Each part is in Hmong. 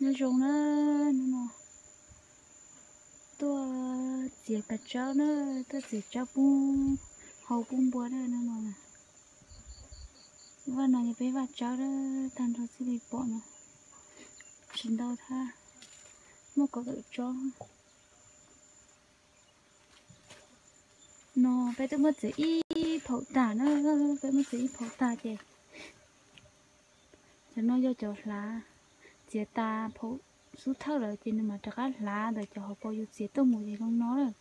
Nyob zoo na, hnub no tuaj txiav kav tsawb na, tuaj txiav tsawb pub hau pub npua na, hnub no na. Vaj no yog peb vaj tsawb na, tag nrho txij li pom no, tsis ntau thiab, muaj kaum tawm tsob. No peb twb muab txiav ib phaum tag na, peb muab txiav ib phaum tag ces cov no yog cov hlav, txiav tas phaum xub thawj lawm ces nws mam rov qab hlav ntawm cov hauv paus yus txiav tuaj mus ces zoo no lawm,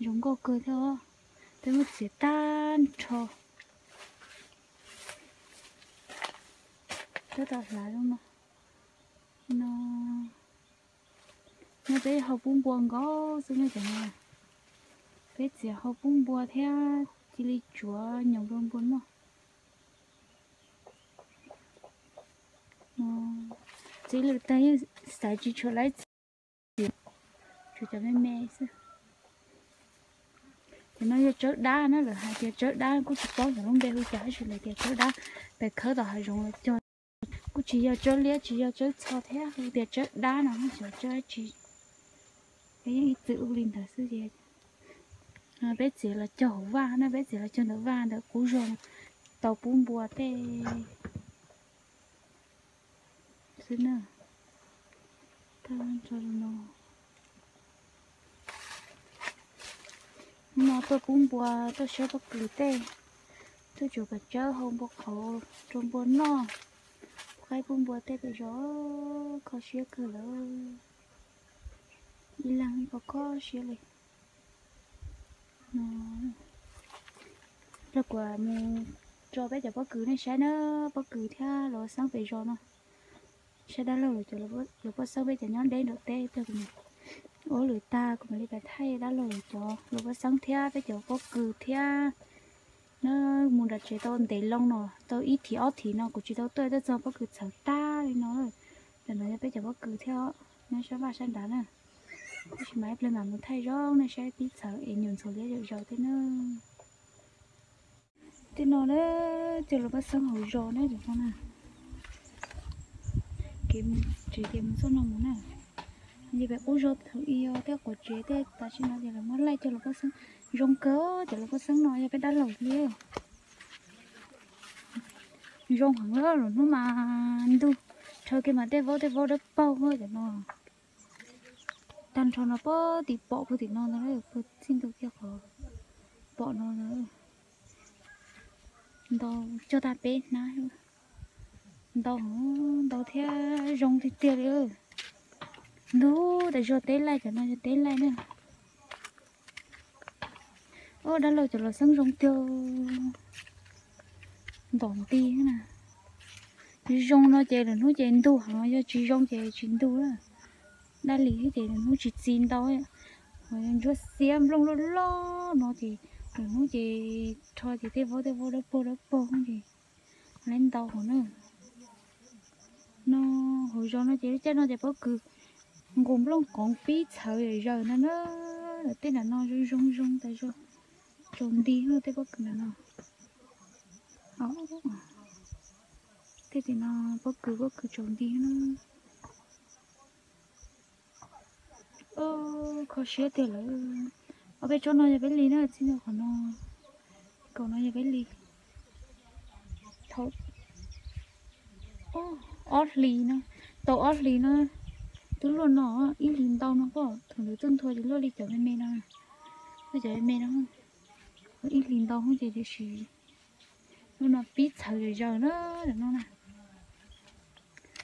zoo nkauj kawg thiab os. Peb muab txiav tag nrho, peb tau hlav zoo no, no. No peb hau pub npua nkaus xwb na cov no. Peb txiav hau pub npua thiab cia li tsuav nyoos rau npua noj. Txiv lwm tag yeej xaiv tsis tshua laib txiav, tsuas cov me me xwb. Cov no yog tsawb dab na, lawv hais tias tsawb dab, kuj tsis paub cov lub npe hu cas tab sis lawv tias tsawb dab, pem khawb tom hav zoov los cog. Kuj tsis yog tsawb liab tsis yog tsawb txho thiab, hu tias tsawb dab no, xyov tsawb dab tsi. Peb yeej ib txwm hu li ntawd xwb ces peb txiav los cog hauv vaj na, peb txiav los cog ntawm vaj ntawm qub zog, tau pub npua tej xwb na. Tag nrho no, no tuaj pub npua, tuaj saib pob kws tej, tuaj tsuav kav tsawb hau npua qhauv rau npua noj, qaib pub npua tej pem zos, kho siab kawg lawm. Ib leeg kho kho siab li. Los kuv mus tso peb cov pob kws nej saib na, pob kws thiab los xeeb pem zos no. Saib dab laug lawv cov, lawv puab xeeb peb cov nyob deb nraum teb tag kuv mus ua lwm tag kuv mam li pais thaij dab laug lawv cov, lawv puab xeeb thiab peb cov pob kws thiab. Na, mus nram tsev tau ntev loo no, tau ib thim ob thim no kuv tsis tau tuaj, tuaj txog pob kws txhawv tag li no. Tam no yog peb cov pob kws thiab, nyob sab vaj sab nrad na. Tab sis mas ib pliag mam mus thaij zoo nej saib pib txhawv es nyuam ntxhuav liab zom zaws thiab na. Tej no na, cog lus paj xeeb hauv zos na cov no na. Kev mus tsev ces mus txoj no mus na. Yog pem qub zos thaum ub tej quav tsev tej tam sim no ces lawv muab laij cog lus paj xeeb zoo kawg, cov lus paj xeeb no yog peb dab laug li. Zoo heev, lwm hnub mas ntug rhawv kiag mas tej vaub tej vaub dawb paug cov no. Tag nrho no puag tim pom puag tim no ntag, puag txij ntug kiag qhov pom no ntag. Ntau, cog tag peb hnab, ntau, ntau thiab zoo tiag tiag li. Ntug tas zog teb laij, cov no yog teb laij na. Ob, dab laug cov los xeeb zoo tiag, ntom nti na. Zoo no ces lwm hnub ces ntug heev, yog tsis zoo ces tsis ntug na. Dab li thiab ces lwm hnub tsis txi ntau. Ntsuab xiab nplooj loj loj no ces lwm hnub ces rho ces tej vaub tej vaub dawb paug dawb paug ces lawv ntau hauv na. No, hauv zos no ces lub caij no ces pob kws nqus nplooj qoov pib txhawv zom zaws no na. Tej nram no zoo zoo zoo tas zog, tsaus nti tej pob kws nram no. Tej tim no pob kws, pob kws tsaus nti na. Kho siab tiag lawm. Ob peb tsob no yog peb li na, txij no qhov no, kaum no yog peb li. Thaum ob hlis no, tau ob hlis no, twb luaj no, ib hlis ntau no pob, thaum ntawd tuaj nthua ces luaj li cov me me no, luaj cov me me no, ib hlis ntau ces tiam sis lub no pib txhawv zom zaws na, no na.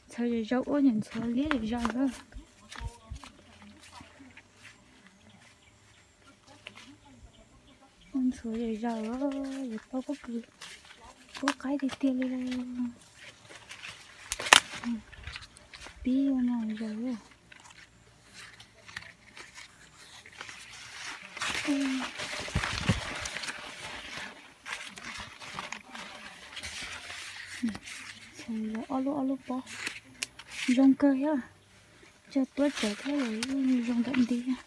Txhawv zom zaws, ua nyuam ntxhuav liab zom zaws. Ua ntxhuav zom zaws, yuav tau pob kws, pob qaib tiag tiag li. Pib ua no zom zaws. Ob lub, ob lub pob zoo kawg thiab, cog tuab tsawv thiab zoo ntam nti thiab.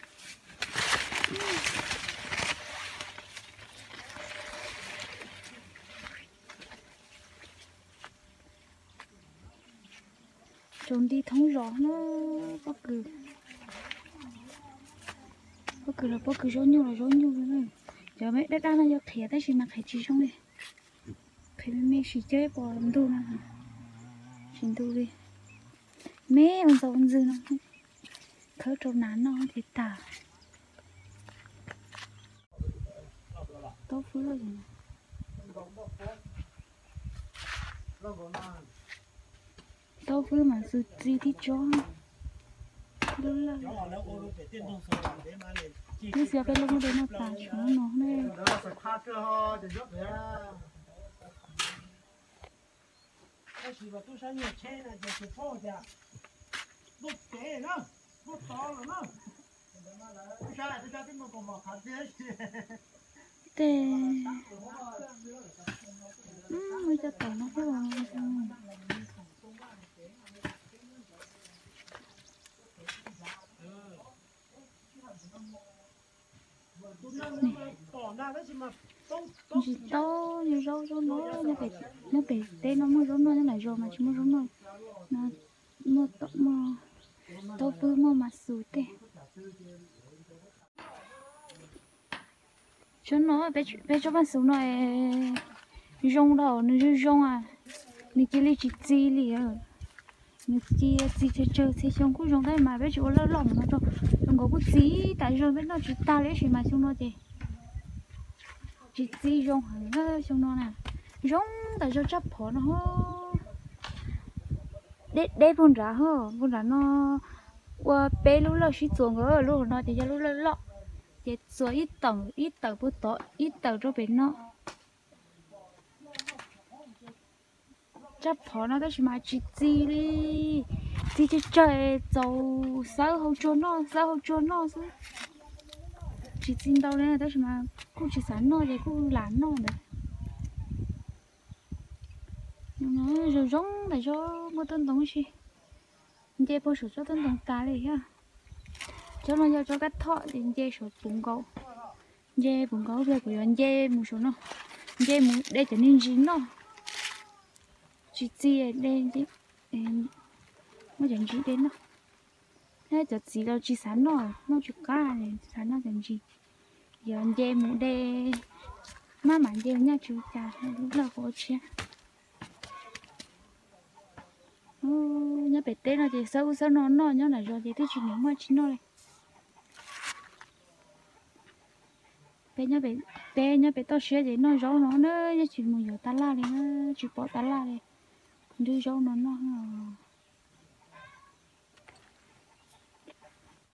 Zaum nti thoob zos na, pob kws, pob kws los pob kws, zaub nyuj los zaub nyuj. Cov me daj daj no yog qhiav tab sis mas qhiav tsis zoo li. Qhiav me me sim coj pom ntug no, tsis ntug li. Me ua ntxaus ntxwg no, khawb rau nas noj ces tag. Taub fwb, taub fwb mas xu txi tib tsob. Lub lawj, lub xia peb lub muab de noj tas tshuav no ne. Tej, cov taum no thiab. Ntsis taub yog zaub, zaub no nyob pem teb no muaj zaub noj, nyob nram zos mas tsis muaj zaub noj. Muaj taub fwb, muaj mas xus tej. Tsob no, peb tsob mas xus no zoo rau nws zoo zoo, nws cia li tsis txi li. Nws txi, txi tsawg tsawg, txhia xyoo kuj zoo tab mas peb tsis ua loj loj mus no rau, zoo nkaus kuj txi tas zog, peb noj tsis tag li tab sis mas xyoo no ces tsis txi zoo heev. Xyoo no na, zoo tas zog, tsab phom no deb deb puag nrad ho, puag nrad no ua peb lub lawj sib txuas nkaus, lub hauv no ces yog lub lawj loj, ces txuas ib tawm, ib tawm puag tod, ib tawm rau pem no. Tsab phom no tab sis mas tsis txi li, txi tsawg tsawg, txaus xawb hauv tsuag noj, xawb hauv tsuag noj xwb. Tsis txi ntau li tab sis mas kuj tsis xav noj ces kuj lam noj ntawd. Zoo zoo tas zog, muaj tub ntoo ib si, nce puag saum tsob tub ntoo tas li thiab. Tsob no yog tsob kab thoj ces nce saum puv nkaus, nce puv nkaus, kuv yuav nce mus saum no, nce mus de cov niag ntsis noj. Tsis txi, de, muab cov ntsis de noj. Thiab cov txiv los tsis xav noj, noj tsis qab, tsis xav noj cov ntsis. Yog nce mus de, maj mam nce nyaj tsis ua cas, lub lawj qhuav tshiab. Nyob pem teb no ces xawb ub xawb no noj, nyob nram zos ces twb tsis nyiam muaj tsis noj li. Peb nyob pem toj siab ces noj zaub no na, nyob tsis mus yuav tas laj li na, tsis pom tas laj li. Nrhiav zaub no noj no.